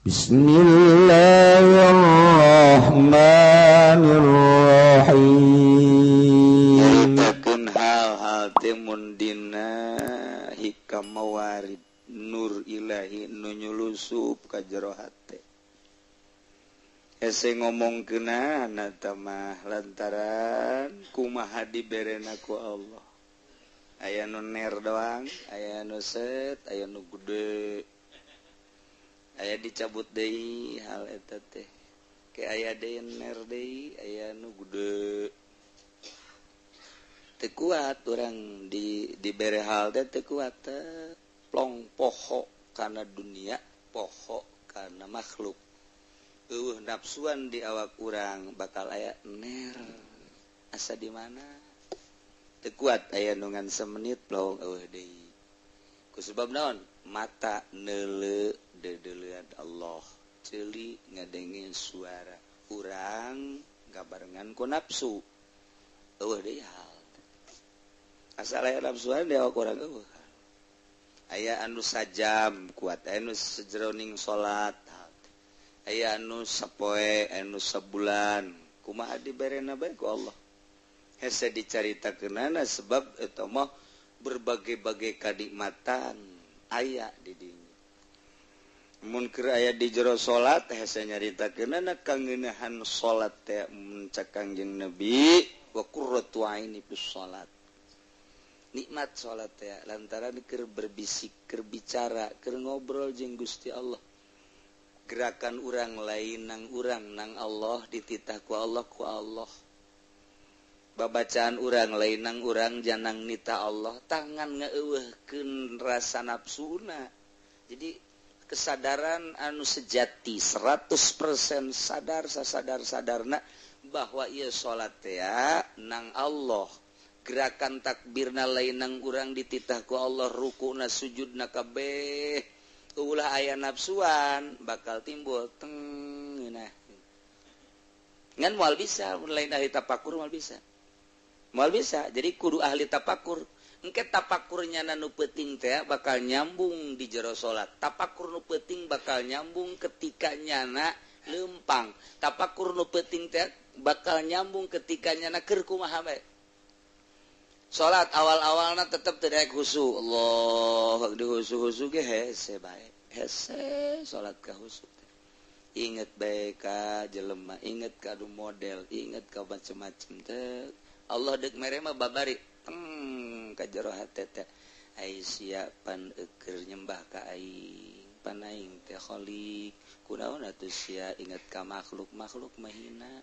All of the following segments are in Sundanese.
Bismillahirrahmanirrahim. Nyaritakeun hal-hal teh mun dina hikam mawarid nur ilahi nu nyulusup ka jero hate. Hese ngomongkeunana mah lantaran kumaha diberena ku Allah. Aya nu ner doang, aya nu set, aya nu gede. Aya dicabut deui hal eta teh. Ke aya deui ner deui, aya nu gede. Teu kuat urang di dibere hal teh teu kuat teh. Plong poho kana dunia, poho kana makhluk. Eueuh nafsuan di awak urang bakal aya ner. Asa di mana? Teu kuat aya nu ngan semenit plong eueuh deui. Ku sebab naon? Mata neuleu dedeulean Allah, ceuli ngadenge suara urang gabarengan ku nafsu. Eueuh deui hal. Asal aya nafsuan di awak urang eueuh. Aya anu sajam kuat, aya anu sejroning salat, aya anu sapoe, aya anu sabulan. Kumaha diberena bae ku Allah. Hese dicaritakeunana sebab eta mah berbagai-bagai kanikmatan aya di dinya. Mun keur aya di jero salat hese nyaritakeunana kangeuneuhan salat teh mun cek Kangjeng Nabi wa qurratu aini fis salat. Nikmat salat teh lantaran keur berbisik, keur bicara, keur ngobrol jeung Gusti Allah. Gerakan urang lain nang urang nang Allah dititah ku Allah ku Allah. Babacaan urang lain nang urang janang nita Allah, tangan ngeueuhkeun rasa nafsuna. Jadi kesadaran anu sejati 100% sadar sasadar-sadarna bahwa ieu salat teh nang Allah. Gerakan takbirna lain nang urang dititah ku Allah, rukuna sujudna kabeh. Ulah aya nafsuan bakal timbul teng nah. Ngan moal bisa mun lain ahli tapakur moal bisa. Moal bisa, jadi kudu ahli tapakur. Engke tapakurnya nu peuting teh bakal nyambung di jero salat. Tapakur nu peuting bakal nyambung ketika nyana leumpang. Tapakur nu peuting teh bakal nyambung ketika nyana keur kumaha bae. Salat awal-awalna tetep teu daek khusu. Allah di khusu-khusu ge hese bae. Hese salat ka khusu teh. Inget bae ka jelema, inget ka du model, inget ka macem-macem teh. Allah deuk mere mah babari teng ka jero hate teh. Ai sia pan eueur nyembah ka aing, pan aing teh khalik. Kunaon atuh sia inget ka makhluk, makhluk mah hina.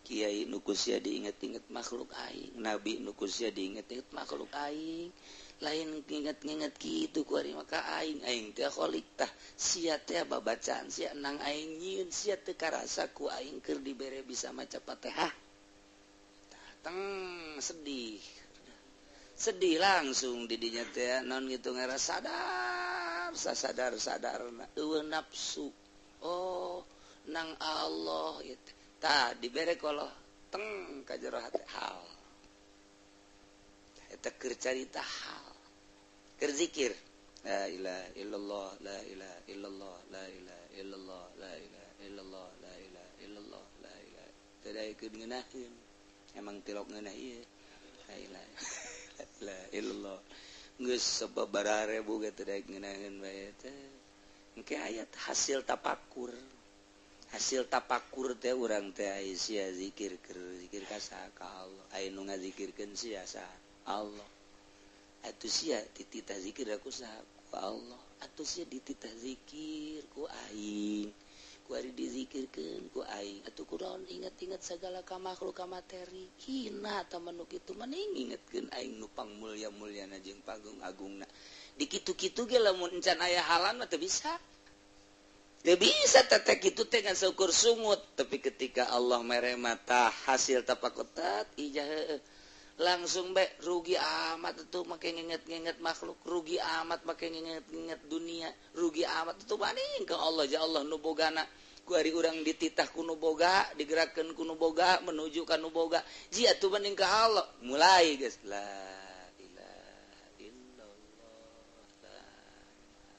Kiai nu ku sia diinget-inget makhluk aing, nabi nu ku sia diinget-inget makhluk aing. Lain nginget-nginget kitu ku ari maka aing, aing teh khalik tah. Sia teh babacaan sia nang aing nyieun, sia teu karasa ku aing keur dibere bisa maca Fatihah. Teng sedih. Sedih langsung di dinya teh naon kitu ngarasa sadar, sasadar-sadarna eueuh nafsu. Oh, nang Allah ieu teh. Tah dibere ku Allah teng ka jero hate hal. Eta keur carita hal. Keur zikir. La ilaha illallah, la ilaha illallah, la ilaha illallah, la ilaha illallah, la ilaha illallah, la ilaha. Teu daekeun ngeunaheun. Emang tilok ngeunah ieu. La ilaha illallah. Geus sababaraha ribu ge teu daek ngeunaheun bae teh. Engke aya hasil tapakur. Hasil tapakur teh urang teh aya sia zikir keur zikir ka saha ka Allah. Aya nu ngazikirkeun sia saha Allah. Atuh sia dititah zikir ku saha ku Allah. Atuh sia dititah zikir ku aing. Ku ari dizikirkeun ku aing. Atuh kunaon inget-inget sagala ka makhluk ka materi. Hina ta mah nu kitu mending ingetkeun aing nu pangmulya-mulyana jeung pagung-agungna. Di kitu-kitu ge lamun encan aya halan mah teu bisa. Teu bisa teh kitu teh ngan saukur sungut, tapi ketika Allah mere mata hasil tapakur tat ijah heueuh. Langsung bae rugi amat tuh make nginget-nginget makhluk, rugi amat make nginget-nginget dunia, rugi amat tuh banding ke Allah. Ya Allah nu bogana ku ari urang dititah ku nu boga, digerakkeun ku nu boga, menuju ka nu boga. Jia tuh banding ka Allah. Mulai geus la ilaha illallah, la ilaha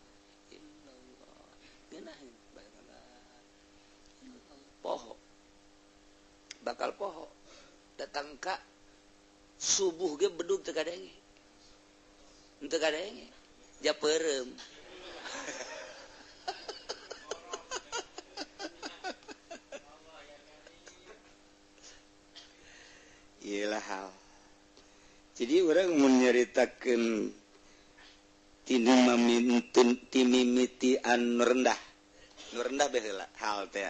illallah. Ngeunaheun bae. Bakal poho. Datang ka subuh ge bedug teu kadenge. Teu kadenge. Ja peureum. Iyalah hal. Jadi orang mun nyaritakeun timimiti anu rendah. Nu rendah bae heula hal teh.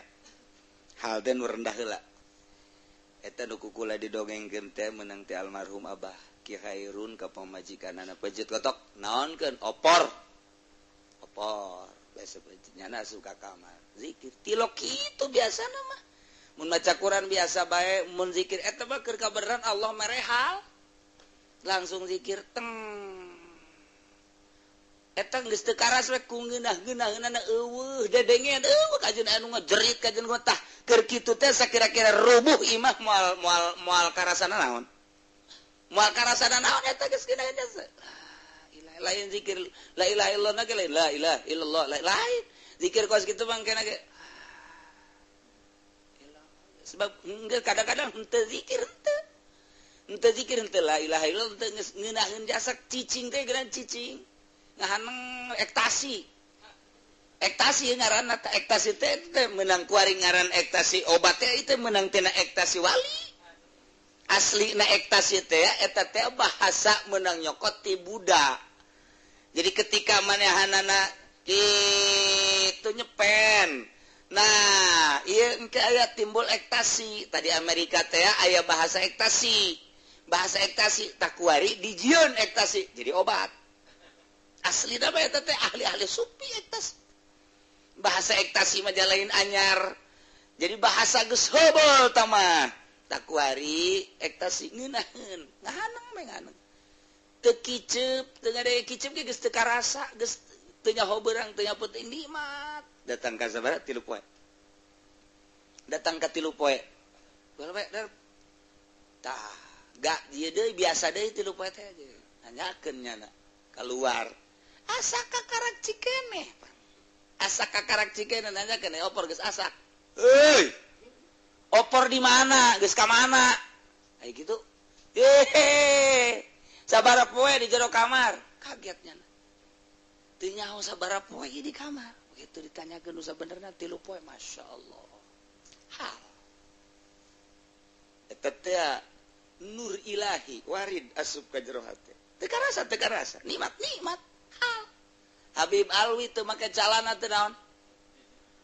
Hal teh nu rendah heula. Eta nu kukula didongengkeun teh meunang teh almarhum Abah Ki Khairun ka pamajikanana pejeut kotok naonkeun opor. Opor biasa pejeut nyana asup ka kamar. Zikir tilok kitu biasana mah. Mun maca Quran biasa bae, mun zikir eta mah keur kabeneran Allah mere hal. Langsung zikir teng. Eta geus teu karas we ku ngeunah-ngeunaheunana eueuh dedengean eueuh kajeun anu ngejerit kajeun tah keur kitu teh sakira-kira rubuh imah moal moal moal karasana naon. Moal karasana naon eta geus ngeunaheun jasa. Lain zikir la ilaha illallah ge lain la ilaha illallah lain. Zikir kos kitu mangkena ge. Sebab kadang-kadang henteu zikir henteu. Henteu zikir henteu la ilaha illallah henteu geus ngeunaheun jasa cicing teh geura cicing. Ngahaneng ektasi. Ektasi ngaranna teh ektasi teh meunang kuari ngaran ektasi obat teh itu meunang tina ektasi wali. Aslina ektasi teh eta teh bahasa meunang nyokot ti Buddha. Jadi ketika manehanana kitu nyepen. Nah, ieu engke aya timbul ektasi. Tadi Amerika teh aya bahasa ektasi. Bahasa ektasi takuari dijieun ektasi jadi obat. Asli mah eta teh ahli-ahli sufi ektasi. Bahasa ektasi mah lain anyar. Jadi bahasa geus hobol tah mah. Takuari ektasi ngeunaheun, ngahaneng we ngahaneng. Teu kiceup, teu ngade kiceup ge geus teu karasa, geus teu nyaho beurang, teu nyaho peuting nikmat. Datang ka sabaraha 3 poe. Datang ka 3 poe. Bae tah, gak ieu deui biasa deui 3 poe teh. Nanyakeun nyana keluar. Asa kakarak cikeneh. Asa kakarak cikeneh nanyakeun opor geus asak. Euy. Opor di mana? Geus ka mana? Ai kitu. Hehe. Sabaraha poe di jero kamar. Kaget nyana. Teu nyaho sabaraha poe di kamar. Begitu ditanyakeun nu sabenerna 3 poe, Masya Allah. Hal. Eta teh nur ilahi warid asup ka jero hate. Teu karasa, nikmat nikmat. Hal. Habib Alwi teu make calana teu naon.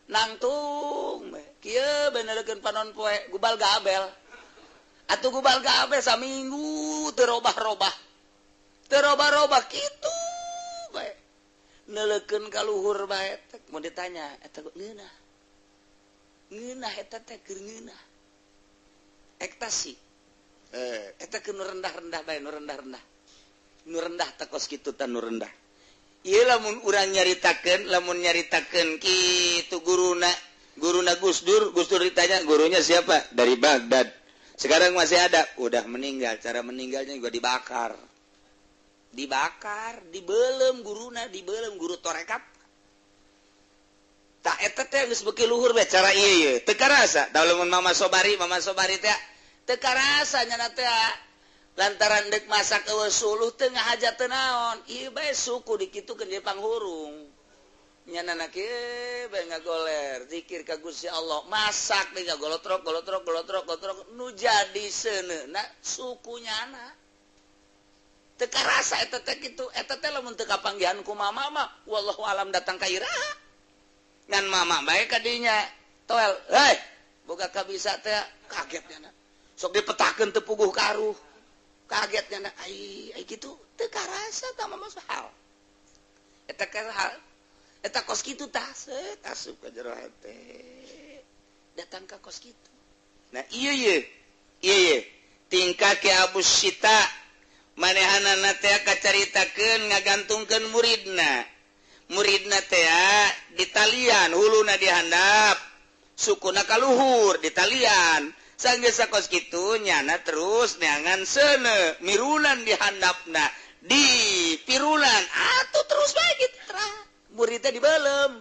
Nangtung kieu benerkeun panon poe gubal gabel. Atuh gubal gabel saminggu teu robah-robah. Teu robah-robah kitu bae. Neulekeun ka luhur bae teh mun ditanya eta ngeunah. Ngeunah eta teh keur ngeunah. Ektasi. Eta keur nu rendah-rendah bae, nu rendah-rendah. Nu rendah teh kos kitu teh nu rendah. Ieu lamun urang nyaritakeun, lamun nyaritakeun kitu guruna, guruna Gus Dur, Gus Dur ditanya gurunya siapa? Dari Baghdad. Sekarang masih ada, udah meninggal. Cara meninggalnya juga dibakar. Dibakar, dibelem guruna, dibelem guru torekat. Tak eta teh geus beuki luhur bae cara ieu ye. Teu karasa. Da lamun Mama Sobari teh teu karasa nya teh. Lantaran dek masak eueuh suluh teu ngahaja teu naon. Ieu bae suku dikitukeun jadi panghurung. Nyanana kieu bae ngagoler zikir ka Gusti Allah. Masak deui ngagolotrok golotrok golotrok golotrok nu jadi seuneuna suku nyana. Teu karasa eta teh kitu. Eta teh lamun teu kapanggihan ku mama mah wallahu alam datang ka iraha. Ngan mama bae ka dinya toel, hei boga kabisa teh kaget nyana. Sok dipetakeun teu puguh karuh. Kaget nyana ai ai kitu teu karasa tah mama hal. Eta hal eta kos kitu tah set asup ka jero hate. Datang ka kos kitu. Nah ieu ye. Ieu ye. Tingkah ke Abu Sita manehanana teh kacaritakeun ngagantungkeun muridna. Muridna teh ditalian huluna dihandap, sukuna kaluhur ditalian. Sanggeus sakos kitu nyana terus neangan seuneu mirulan dihandapna, di pirulan atuh terus bae kitu terah. Muridna dibelem.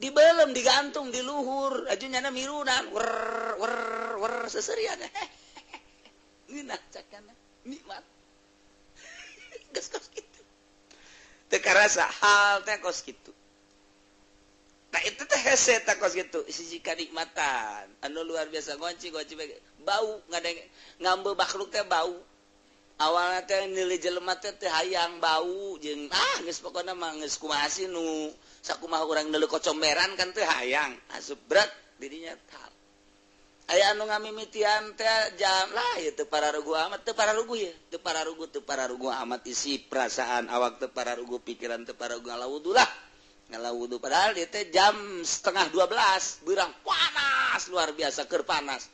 Dibelem digantung di luhur aju nyana mirunan wer wer wer seserian ngeunah cakana nikmat geus kos kitu teu karasa hal teh kos kitu. Nah itu teh hese teh kos kitu siji kanikmatan anu luar biasa ngonci-ngonci bau ngadeng ngambe makhluk teh bau awalna teh nilai jelema teh teu hayang bau jeung ah geus pokona mah geus kumaha sih nu sakumaha urang neuleuh kocomberan kan teu hayang asup berat dirinya tal aya anu ngamimitian teh jam lah ieu teu pararuguh amat teu pararuguh ye teu pararuguh teu pararuguh amat isi perasaan awak teu pararuguh pikiran teu pararuguh ngala wudu lah ngala wudu padahal ieu teh jam 11:30 beurang panas luar biasa keur panas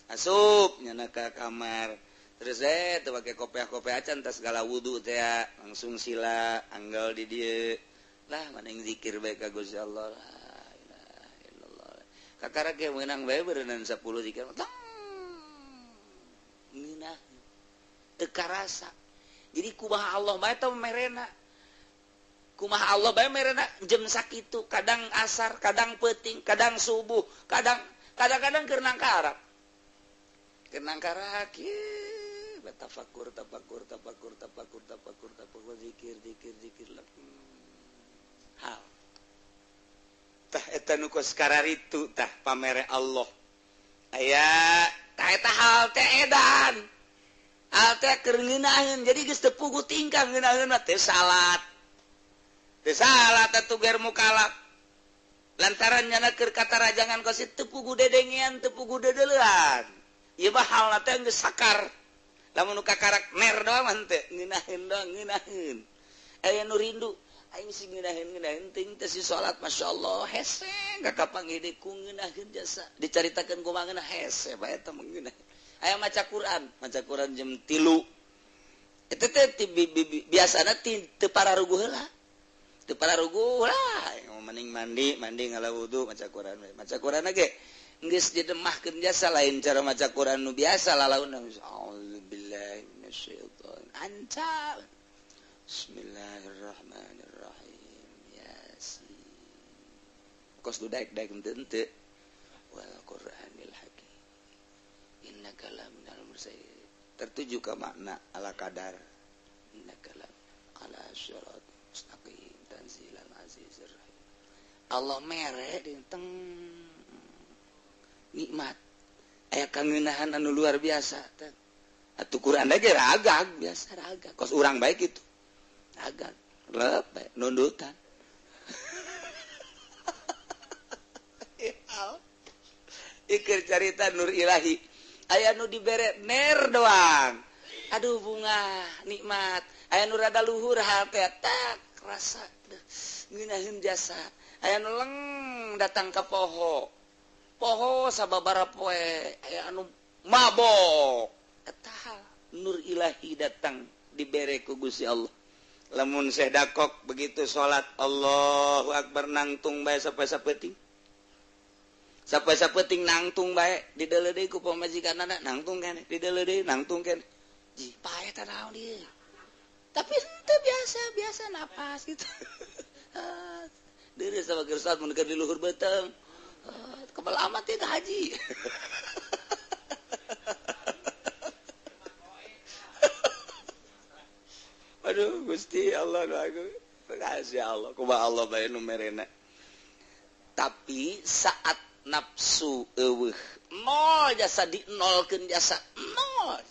asup nyana ka kamar terus teu pake kopeah-kopeah acan tas segala wudu teh langsung sila anggal di dieu lah maneh zikir bae ka Gusti Allah la ilaha illallah kakara ge meunang bae beureunan 10 zikir tong ngeunah teu karasa. Jadi kumaha Allah bae teh merena kumaha Allah bae merena jam sakitu kadang asar kadang peuting kadang subuh kadang kadang-kadang keur nangkarak keur nangkarak ieu tafakur tafakur tafakur tafakur tafakur tafakur zikir zikir zikir hal tah eta nu kos kararitu tah pamere Allah aya tah eta hal teh edan hal teh keur ngeunaheun jadi geus teu puguh tingkah ngeunaheun mah teu salat atuh ger mukalaf lantaran nyana keur katarajangan kos teu puguh dedengean teu puguh dedeleuan ieu mah halna teh geus sakar lamun nu kakarak ner doang mah teu ngeunaheun doang ngeunaheun aya nu rindu aing sing ngeunaheun ting teh si salat masyaallah hese kakapanggih deui ku ngeunaheun jasa dicaritakeun kumaha ngeunah hese bae eta mah ngeunah aya maca Quran jam 3 eta teh biasana teu pararuguh heula teu pararuguh lah mending mandi ngala wudu maca Quran ge geus didemahkeun jasa lain cara maca Quran nu biasa lalaun auzubillahi minasyaiton ancal Bismillahirrahmanirrahim Yasin kos du daek-daek henteu wal Qur'anil Hakim innaka laminal mursalin tertuju ka makna ala kadar innaka la ala syirat mustaqim tanzilal azizir rahim Allah mere dinteng nikmat aya kangeunahan anu luar biasa teh atuh Quran ge ragag biasa ragag kos urang bae kitu agak lep nundutan ikir carita nur ilahi aya nu dibere ner doang aduh bunga nikmat aya nu rada luhur hate tak rasa ngeunaheun jasa aya nu leng datang ka poho poho sababaraha poe aya anu mabok eta nur ilahi datang dibere ku Gusti Allah. Lamun Syekh Dakok begitu salat Allahu Akbar nangtung bae sampai sapeting. Sampai sapeting nangtung bae dideuleu deui ku pamajikanana nangtung keneh dideuleu deui nangtung keneh. Ji pae teh naon ieu. Tapi henteu biasa napas gitu. Deureuh sama keur salat mun keur di luhur beuteung. Kebal amat teh haji. Aduh Gusti Allah aku kasih Allah kumaha Allah bae nu merena. Tapi saat nafsu eueuh nol jasa di nolkeun jasa nol.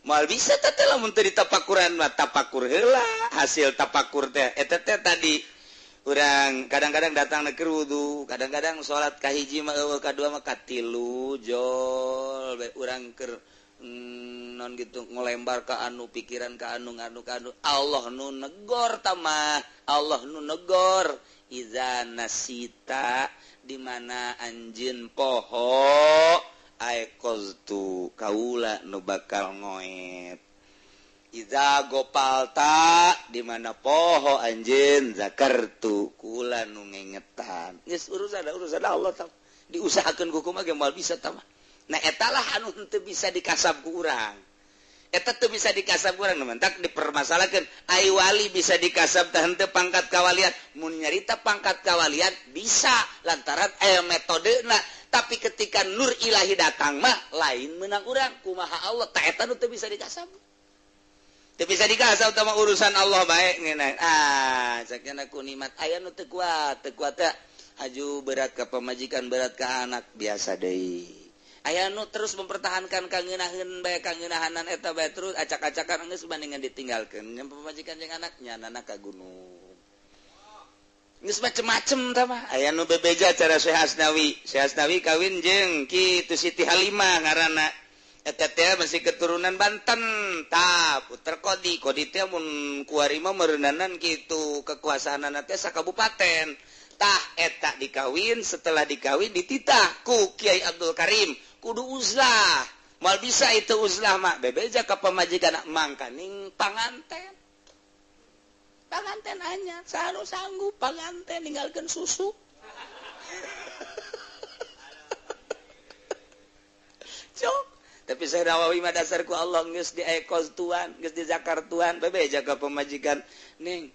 Moal bisa teh lamun teu ditapakuran mah tapakur heula hasil tapakur teh eta teh tadi urang kadang-kadang datang keur wudu, kadang-kadang salat kahiji mah eueuh kadua mah katilu jol bae urang keur non gitu ngelembar ke anu pikiran ke anu nganu ke anu Allah nu negor tamah Allah nu negor iza nasita di mana anjeun poho aiqaztu kaula nu bakal ngoet iza gopalta di mana poho anjeun zakartu kula nu ngengetan geus urusan Allah tam diusahakeun ku kumaha ge moal bisa tamah. Nah etalah anu henteu bisa dikasab ku urang. Eta teu bisa dikasab kurang mentak dipermasalahkan. Ai wali bisa dikasab tah henteu pangkat kawalian. Mun nyarita pangkat kawalian bisa lantaran aya metodena. Tapi ketika nur ilahi datang mah lain menang urang kumaha Allah tah eta nu teu bisa dikasab. Teu bisa dikasab tah urusan Allah bae ngeunah. Ah, sakjana ku nikmat aya nu teu kuat, teu kuat teh aju berat ka pamajikan, berat ka anak biasa deui. Aya nu terus mempertahankan kangeunaheun bae kangeunahanan eta bae terus acak-acakan geus bandingan ditinggalkeun nya pamajikan jeung anak nyanana ka gunung. Geus macem-macem tah mah. Aya nu bebeja cara Syekh Asnawi. Syekh Asnawi kawin jeung kitu Siti Halimah ngaranna. Eta teh masih keturunan Banten. Tah puter Kodi. Kodi teh mun kuari mah meureunnanan kitu kekuasaanana teh sakabupaten. Tah eta dikawin, setelah dikawin dititah ku Kiai Abdul Karim. Kudu uzlah, mal bisa itu uzlah mah bebeja ka pamajikan mangkaning panganten. Panganten anyar, selalu sanggup panganten ninggalkeun susu. Cok, tapi saya Nawawi mah dasar ku Allah geus di ekos tuan, geus di zakar tuan, bebeja ka pamajikan ning.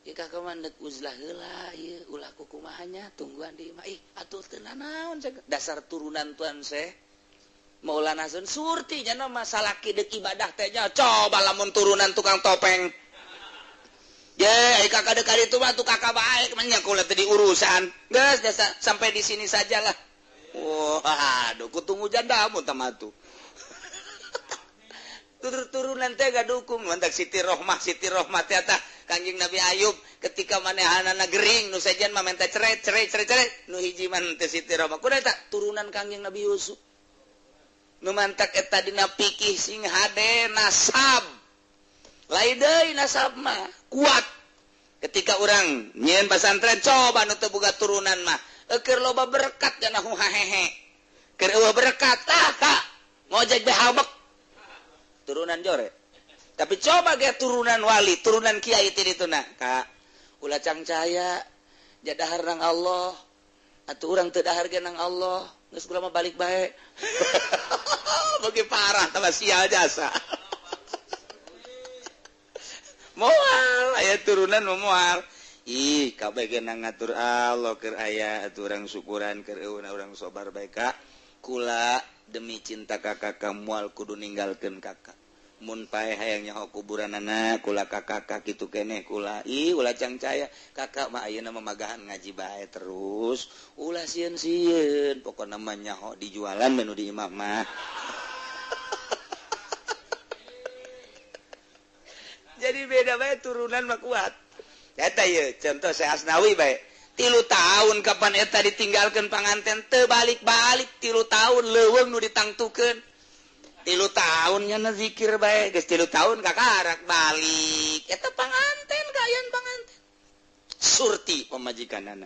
Ieu kakak mah deuk uzlah heula ieu ulah kukumaha nya tungguan di imah. Ih, atuh teu nanaon dasar turunan tuan seh. Maulana Sun surti nya mah salaki deuk ibadah teh nya coba lamun turunan tukang topeng. Ye, ai kakak deuk ka ditu mah tuh kakak bae mah kula teh diurusan. Geus dasar sampai di sini sajalah. Wah, aduh ku tunggu janda mun tah mah tuh. Turunan teh gadukung mantak Siti Rohmah teh tah Kanjeng Nabi Ayub ketika manehanana gering nu sejen mah menta cerai cerai cerai cerai nu hiji mah teh Siti Rohmah kudu eta turunan Kanjeng Nabi Yusuf nu mantak eta dina pikih sing hade nasab lain deui nasab mah kuat ketika urang nyieun pasantren coba nu teu boga turunan mah keur loba berkat cenah hahehe keur eueuh berkat tah ka ngojek bae habek turunan jore. Tapi coba ge turunan wali, turunan kiai ti dituna, Kak. Ulah cangcaya jadahar nang Allah. Atuh urang teu dahar ge nang Allah, geus kula mah balik bae. Bagi parah tambah sial jasa. Moal aya turunan mah moal. Ih, kabeh ge nang ngatur Allah keur aya atuh urang syukuran keur eueun urang sobar bae Kak. Kula demi cinta kakak moal kudu ninggalkeun kakak. Mun pae hayang nyaho kuburanana kula kakak kitu keneh kula ih ulah cangcaya kakak mah ayeuna mamagahan ngaji bae terus ulah sieun-sieun pokona mah nyaho dijualan menu di imah mah. Jadi beda bae turunan mah kuat. Eta ieu contoh Syekh Asnawi bae 3 tahun kapan eta ditinggalkeun panganten teu balik-balik 3 tahun leuweung nu ditangtukeun 3 tahun nya zikir bae geus 3 tahun kakarak balik eta panganten kaayaan panganten surti pamajikanana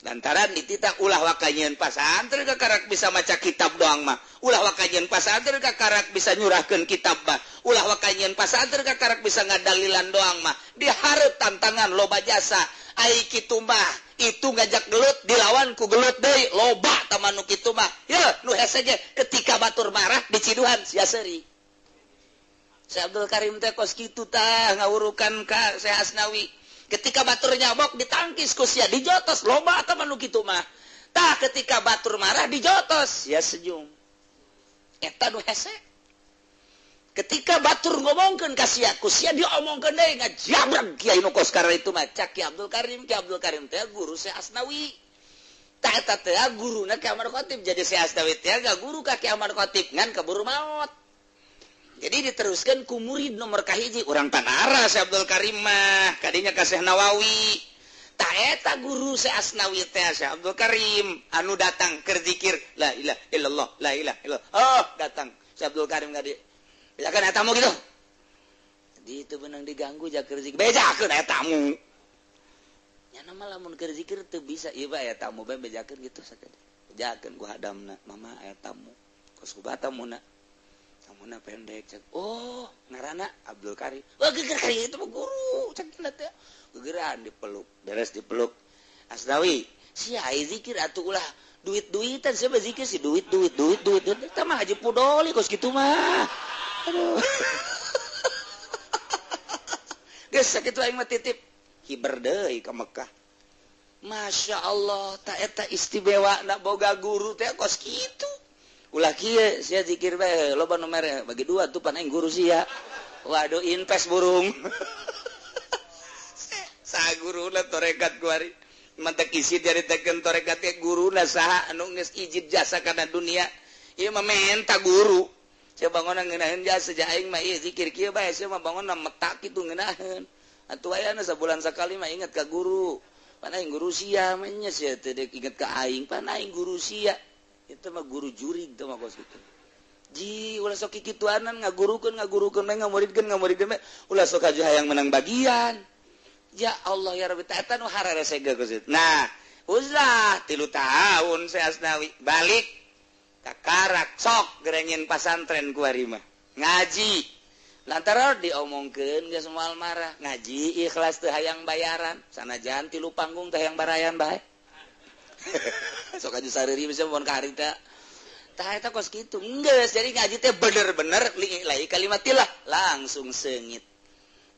lantaran dititah ulah waka nyieun pasantren kakarak bisa maca kitab doang mah ulah waka nyieun pasantren kakarak bisa nyurahkeun kitab mah ulah waka nyieun pasantren kakarak bisa ngadalilan doang mah dihareup tantangan loba jasa ai kitu mah itu ngajak gelut dilawan ku gelut deui loba tah nu kitu mah ye nu hese ge ketika batur marah diciduhan sia seuri. Syekh Abdul Karim teh kos kitu tah ngawurukan ka Syekh Asnawi ketika batur nyabok ditangkis ku sia dijotos loba tah nu kitu mah tah ketika batur marah dijotos sia senyum eta nu hese ketika batur ngomongkeun ka sia ku sia diomongkeun deui ngajabrag kiai nu kos karena itu mah cak Ki Abdul Karim. Ki Abdul Karim teh guru Syekh Asnawi tah eta teh guruna Ki Ahmad Khatib jadi Syekh Asnawi teh guru ka Ki Ahmad Khatib ngan keburu maot jadi diteruskan ku murid nomor kahiji urang Tanara Syekh Abdul Karim mah kadinya ka Syekh Nawawi tah eta guru Syekh Asnawi teh Syekh Abdul Karim anu datang keur zikir la ilaha illallah la ilaha illallah oh datang Syekh Abdul Karim ka dieu bejakeun eta tamu gitu. Jadi itu benang diganggu ja keur zikir. Bejakeun aya tamu. Nya mah lamun keur zikir teu bisa ieu bae aya tamu bae bejakeun gitu sakedik. Bejakeun ku hadamna, mama aya tamu. Kos kuba tamuna. Tamuna pendek cek. Oh, ngaranna Abdul Karim. Wah geger itu mah guru cek teh. Gegeran dipeluk, beres dipeluk. Asnawi, sia ai zikir atuh ulah duit-duitan sia zikir si duit duit duit duit. Eta mah Haji Pudoli kos kitu mah. Aduh. Geus sakitu aing mah titip hiber deui ka Mekah. Masya Allah, tak eta istimewa nak boga guru teh kos kitu. Ulah kieu sia zikir bae loba nu mere bagi dua tuh pan aing guru sia. Waduh invest burung. Saguruna torekat kuari. Mantak isi diaritakeun torekat teh guruna saha anu geus ijid jasa kana dunia. Ieu mah menta guru. Sia bangunna ngeunaheun jasa ja aing mah ieu zikir kieu bae sia mah bangunna metak kitu ngeunaheun. Atuh ayana sabulan sakali mah inget ka guru. Pan aing guru sia mah nya sia teu deuk inget ka aing, pan aing guru sia. Itu mah guru jurig teh mah kos kitu. Ji ulah sok kikituanan ngagurukeun ngagurukeun bae ngamuridkeun ngamuridkeun bae ulah sok aju hayang menang bagian. Ya Allah ya Rabbi eta nu hararese geus kitu. Nah, uzlah 3 tahun saya Asnawi balik ka Karak sok gerengin pasantren ku ari mah. Ngaji. Lantaran diomongkeun geus moal marah, ngaji ikhlas teu hayang bayaran, sanajan 3 panggung teh hayang barayan bae. Sok aju sareri bisa mun ka harita. Tah eta kos kitu. Geus jadi ngaji teh bener-bener lillahi kalimatillah, langsung seungit.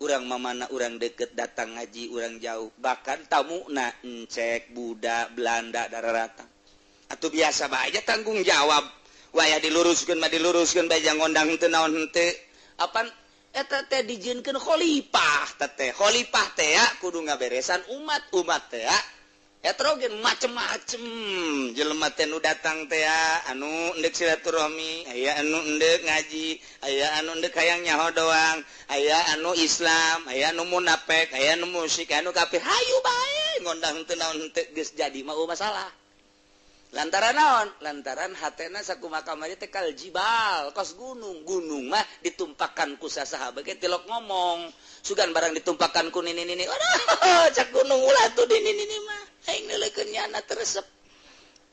Urang mamana urang deket datang ngaji urang jauh, bahkan tamuna encek budak Belanda dararata. Atuh biasa bae aja tanggung jawab. Wayah diluruskeun mah diluruskeun bae jang ngondang teu naon henteu. Apan eta teh dijieunkeun khalifah teh. Khalifah teh ya kudu ngaberesan umat-umat teh ya. Heterogen macem-macem jelema teh nu datang teh ya, anu endek silaturahmi, aya anu endek ngaji, aya anu endek hayang nyaho doang, aya anu Islam, aya anu munafik, aya anu musyrik, aya anu kafir. Hayu bae ngondang teu naon henteu geus jadi mah masalah. Lantaran naon? Lantaran hatena sakumaha kamari teh kal jibal, kos gunung. Gunung mah ditumpakan ku sasaha bae tilok ngomong. Sugan barang ditumpakan ku nini-nini. Aduh, cak gunung ulah tuh di nini-nini mah. Aing neuleukeun nyana teresep.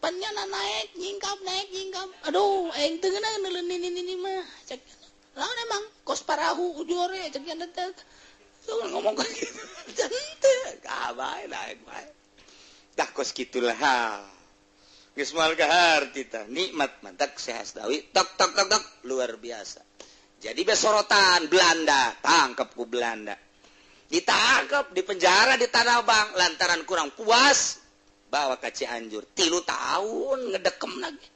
Pan nyana naik nyingkap naik nyingkap. Aduh, aing teu ngeunah neuleun nini-nini mah. Cak lawan emang kos parahu ujore cak nyana teh. Sok ngomong ka kitu. Henteu, kabae naik bae. Tah kos kitulah. Geus moal kaharti tah nikmat mantak Syekh tok tok tok tok luar biasa. Jadi besorotan Belanda, tangkep ku Belanda. Ditangkep, dipenjara di Tanah Abang lantaran kurang puas bawa ka Cianjur. 3 tahun ngedekem lagi.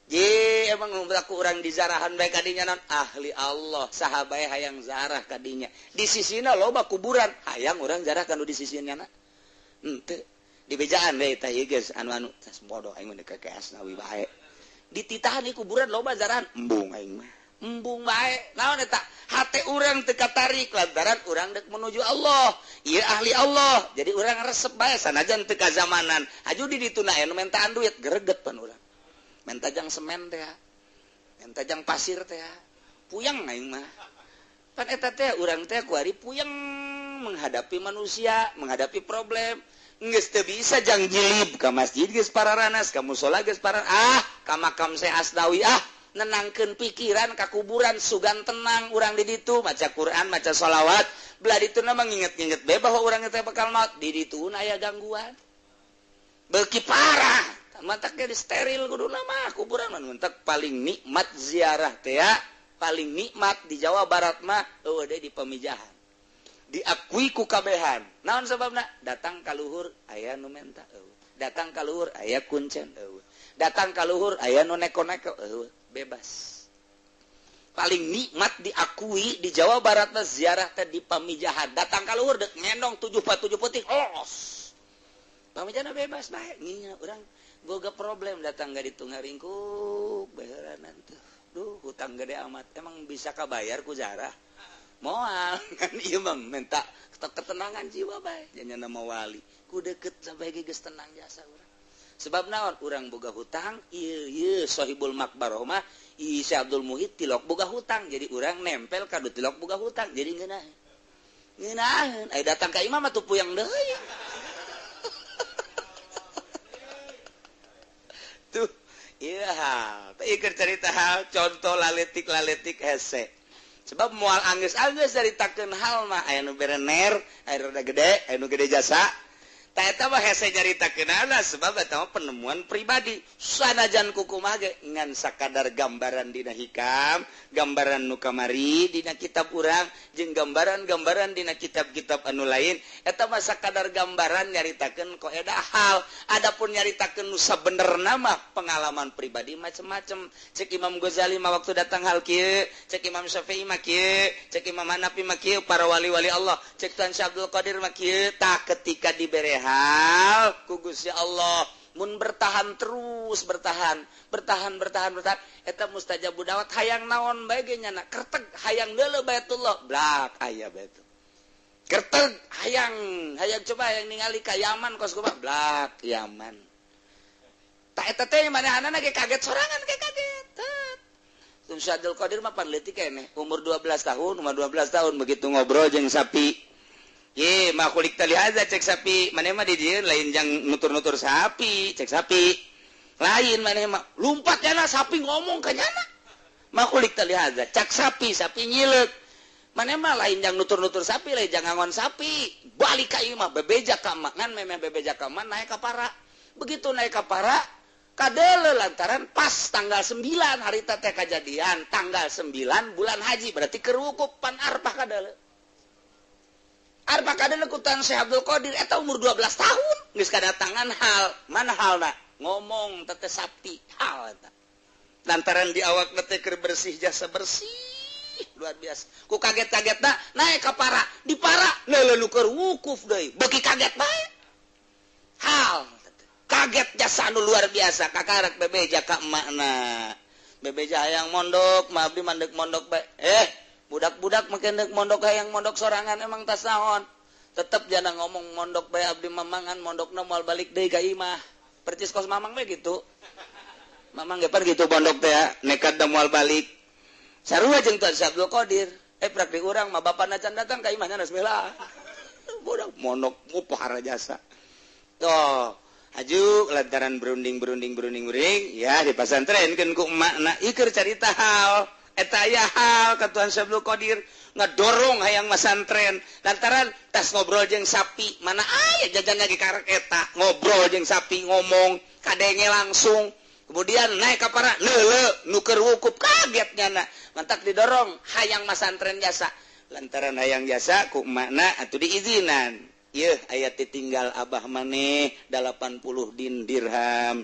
Ye emang aku urang dizarahan bae kadinya non ahli Allah saha bae hayang zarah kadinya. Di sisina loba kuburan, hayang urang zarah kanu di sisina na. Henteu. Di bejaan deh tah ieu geus anu-anu tas bodoh aing mah ka Asnawi bae. Dititahan di kuburan loba zarahan embung aing mah. Embung bae. Naon eta? Hate urang teu katarik lantaran urang deuk menuju Allah. Ieu ahli Allah. Jadi urang resep bae sanajan teu kazamanan. Aju di ditu na anu mentaan duit greget pan urang. Menta jang semen teh. Menta jang pasir teh. Puyeng aing mah. Pan eta teh urang teh kuari puyeng menghadapi manusia, menghadapi problem. Geus teu bisa jang jilib ka masjid geus pararanas, ka musala geus ah ka makam Syekh Asnawi ah nenangkeun pikiran ka kuburan sugan tenang urang di ditu maca Quran, maca sholawat, belah dituna mah nginget-nginget bae bahwa urang teh bakal maut, di dituna aya gangguan. Beuki parah, mantak ge steril kuduna mah kuburan mah mantak paling nikmat ziarah teh ya, paling nikmat di Jawa Barat mah eueuh deui di Pamijahan. Diakui ku kabehan. Naon sababna? Datang ka luhur aya nu menta eueuh. Datang ka luhur aya kuncen eueuh. Datang ka luhur aya nu neko-neko eueuh. Bebas. Paling nikmat diakui di Jawa Barat mah ziarah teh di Pamijahan. Datang ka luhur deuk ngendong 747 peuting los. Pamijahan bebas bae. Nginya urang boga problem datang ka ditu ngaringkuk baheulanan tuh. Duh, hutang gede amat. Emang bisa kabayar ku zarah? Moal kan ieu mah minta ketenangan jiwa bae nya nama wali ku deket sampai geus tenang jasa urang sebab naon urang boga hutang ieu ieu sahibul makbarah mah ieu Syekh Abdul Muhid tilok boga hutang jadi urang nempel ka du tilok boga hutang jadi ngeunah ngeunaheun aya datang ka imam mah tuh puyeng deui tuh ieu hal teh ieu cerita hal contoh laletik-laletik hese. Sebab moal anggeus-anggeus caritakeun hal mah aya nu berener, aya rada gede, aya nu gede jasa. Tah eta mah hese nyaritakeunana sebab eta mah penemuan pribadi. Sanajan kukumaha ge ngan sakadar gambaran dina hikam, gambaran nu kamari dina kitab urang jeung gambaran-gambaran dina kitab-kitab anu lain, eta mah sakadar gambaran nyaritakeun koedah hal. Adapun nyaritakeun nu sabenerna mah pengalaman pribadi macem-macem. Cek Imam Ghazali mah waktu datang hal kieu, cek Imam Syafi'i mah kieu, cek Imam Hanafi mah kieu, para wali-wali Allah, cek Tuan Syekh Abdul Qadir mah kieu. Tah ketika dibere hal ku Gusti Allah mun bertahan terus bertahan bertahan bertahan bertahan eta mustajabud da'wat hayang naon bae ge nyana kerteg hayang deuleu Baitullah blak aya baitu kerteg hayang hayang coba hayang ningali ka Yaman kos kumaha blak Yaman ta eta teh manehanana ge kaget sorangan ge kaget. Tun Syekh Abdul Qadir mah pan leutik keneh umur 12 tahun umur 12 tahun begitu ngobrol jeung sapi. Ye, ma khuliqta lihaza cek sapi, maneh mah di dieu lain jang nutur-nutur sapi, cek sapi. Lain maneh mah lumpat nyana sapi ngomong ka nyana. Ma khuliqta lihaza, cek sapi, sapi nyileuk. Maneh mah lain jang nutur-nutur sapi, lain jang ngangon sapi. Balik ka ieu mah bebeja ka emak, ngan memeh bebeja ka emak naik ka para. Begitu naik ka para, kadeuleu lantaran pas tanggal 9 harita teh kajadian, tanggal 9 bulan haji, berarti keur wukuf pan Arfah kadeuleu. Arfah kadeuleu ku Tuan Syekh Abdul Qadir eta umur 12 tahun geus kadatangan hal mana halna ngomong teh sapi hal eta lantaran di awak teh keur bersih jasa bersih luar biasa ku kaget-kagetna naik ka para di para leuleung keur wukuf deui beuki kaget bae hal kaget jasa anu luar biasa kakarak bebeja ka emakna bebeja hayang mondok mah abdi mandek mondok bae budak-budak makin dek mondok hayang mondok sorangan emang tas naon tetep jangan ngomong mondok bae abdi mamangan mondokna moal balik deui ka imah percis kos mamang we gitu mamang ge pan gitu mondok teh nekat da moal balik sarua jeung Tuan Syekh Abdul Qadir prak di urang mah bapana can datang ka imahnya bismillah budak mondok mupahara jasa toh haju lantaran berunding berunding berunding berunding ya di pasantrenkeun ku emakna ieu keur carita hal eta aya hal ka Tuan Syekh Abdul Qadir ngedorong hayang masantren lantaran tas ngobrol jeung sapi mana aya jajan lagi karek eta ngobrol jeung sapi ngomong kadenge langsung kemudian naik ka para leuleu nu keur wukuf kaget nyana mantak didorong hayang masantren jasa lantaran hayang jasa ku emakna atuh diizinan ieu aya ditinggal abah maneh 80 din dirham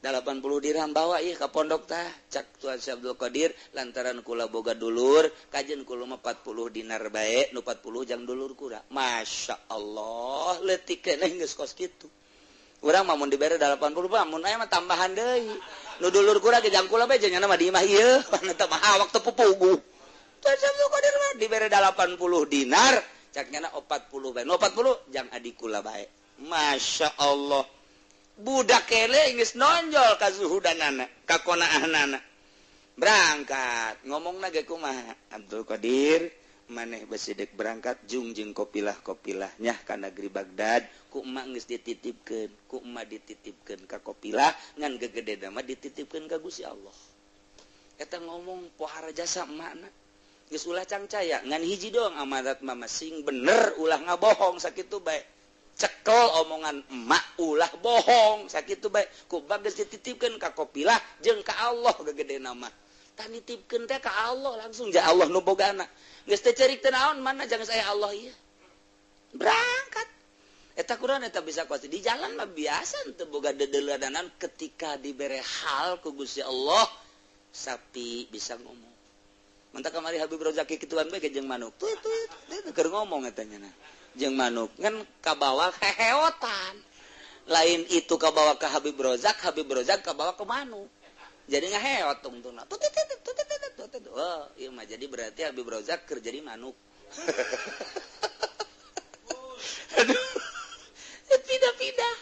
80 dirham bawa ieu ka pondok tah cak Tuan Syekh Abdul Qadir lantaran kula boga dulur kajen kula mah 40 dinar bae nu 40 jang dulur kura. Masya Allah leutik keneh geus kos kitu urang mah mun dibere 80 mah mun aya mah tambahan deui nu dulur kura ge jang kula bae janyana mah di imah ieu eta mah awak teu pupugu. Tuan Syekh Abdul Qadir mah dibere 80 dinar cak nyana 40 bae nu 40 jang adik kula bae. Masya Allah budak kele geus nonjol ka zuhudanana ka qonaahnana berangkat ngomongna ge kumaha Abdul Qadir maneh besi dek berangkat jung jeung kopilah-kopilah nyah ka negeri Baghdad ku emak geus dititipkeun ku emak dititipkeun ka kopilah ngan gegedena mah dititipkeun ka Gusti Allah eta ngomong pohara jasa emakna geus ulah cangcaya ngan hiji doang amanat mama sing bener ulah ngabohong sakitu bae cekel omongan emak ulah bohong sakitu bae ku geus dititipkeun ka kopilah jeung ka Allah gegedena mah tah nitipkeun teh ka Allah langsung ja Allah nu bogana geus teu ceurik teu naon mana jangan saya Allah ieu berangkat eta kurang eta bisa kuat di jalan mah biasa teu boga dedeuleudanan ketika dibere hal ku Gusti Allah sapi bisa ngomong mantak kamari Habib Rozaki kituan bae jeung manuk tuh tuh keur ngomong eta nya jeung manuk ngan kabawa heheotan lain itu kabawa ka Habib Rozak Habib Rozak kabawa ke manuk jadi ngaheot tungtungna tut tut tut tut tut oh ieu mah jadi berarti Habib Rozak keur jadi manuk aduh pindah-pindah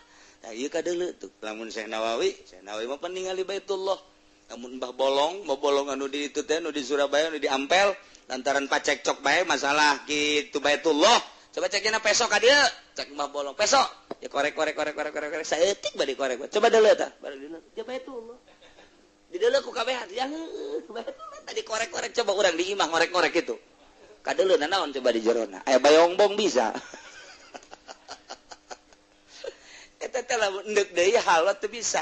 tah ieu kadeuleu tuh lamun Syekh Nawawi mah ningali Baitullah lamun Mbah Bolong Mbah Bolong anu di itu teh anu di Surabaya anu di Ampel lantaran pacekcok bae masalah kitu Baitullah coba ceknya pesok ka dieu cek Mbah Bolong pesok ya korek korek korek korek korek korek saeutik bari korek coba deuleu tah bari deuleu ya Baitullah di deuleu ku kabehan ya heueuh Baitullah tadi korek-korek coba urang di imah ngorek-ngorek kitu kadeuleu naon coba di jerona aya bayongbong bisa. Eta teh lamun endek deui hal teu bisa.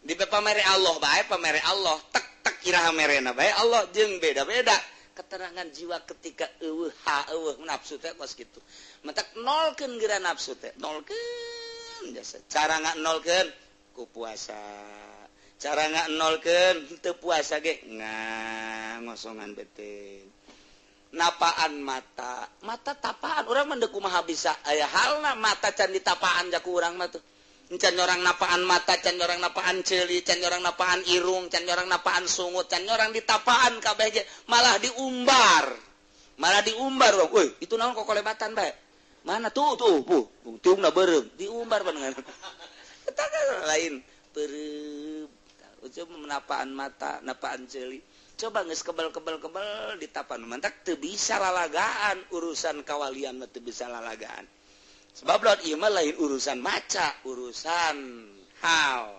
Di pamere Allah bae, pamere Allah tek tek iraha merena bae Allah jeung beda-beda. Ketenangan jiwa ketika eueuh ha eueuh nafsu teh kos kitu. Matak nolkeun geura nafsu teh, nolkeun jasa. Cara nolkeun ku puasa. Cara nolkeun teu puasa ge ngosongan bete. Napaan mata, mata tapaan urang mah deuk kumaha bisa aya halna mata can ditapaan ja ku urang mah tuh. Can orang napaan mata, can orang napaan ceuli, can orang napaan irung, can orang napaan sungut, can orang ditapaan kabeh ge malah diumbar. Malah diumbar, woi, itu naon kok kolebatan bae. Mana tuh tuh, puh, tiungna beureum, diumbar panengan. Eta lain beureum. Coba menapaan mata, napaan ceuli. Coba geus kebel-kebel-kebel ditapan mantak teu bisa lalagaan urusan kawalian mah teu bisa lalagaan. Sebab lawan ieu mah lain urusan maca, urusan hal.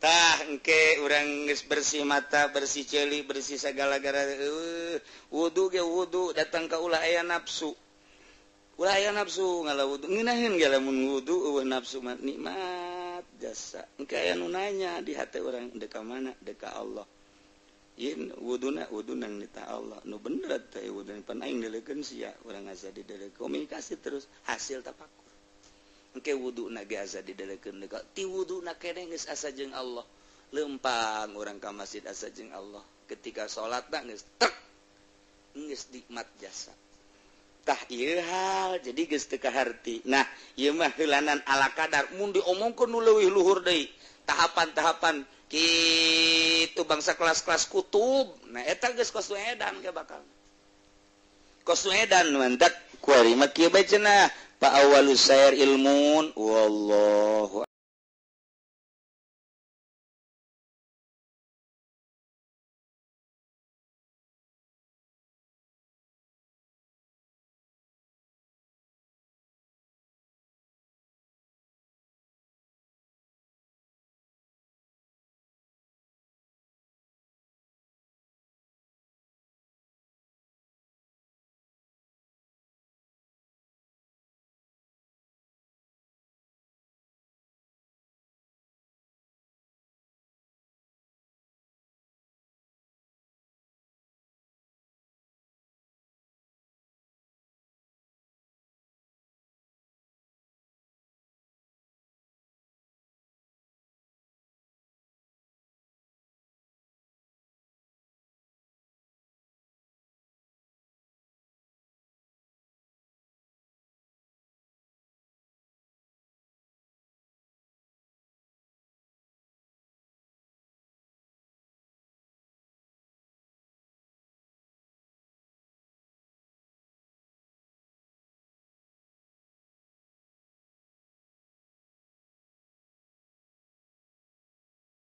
Tah engke urang geus bersih mata, bersih ceuli, bersih sagala-gara wudu ge wudu datang ka ulah aya nafsu. Ulah aya nafsu ngala wudu ngeunaheun ge lamun wudu eueuh nafsu mah nikmat jasa. Engke aya nu nanya di hate urang deuk ka mana? Deuk ka Allah. Yen wuduna wudu nang nita Allah nu bener teh wudu pan aing dileukeun sia urang asa didelekeun komunikasi terus hasil tafakur engke wuduna ge asa didelekeun deuk ti wuduna keneh geus asa jeung Allah lempang urang ka masjid asa jeung Allah ketika salatna geus tek geus nikmat jasa tah ieu hal jadi geus teu kaharti. Nah ieu mah heulanan ala kadar mun diomongkeun nu leuwih luhur deui tahapan-tahapan kitu bangsa kelas-kelas kutub. Nah eta geus kos edan ge bakal kos edan mantak kuari mah kieu bae cenah fa awalus sayr ilmun wallahu.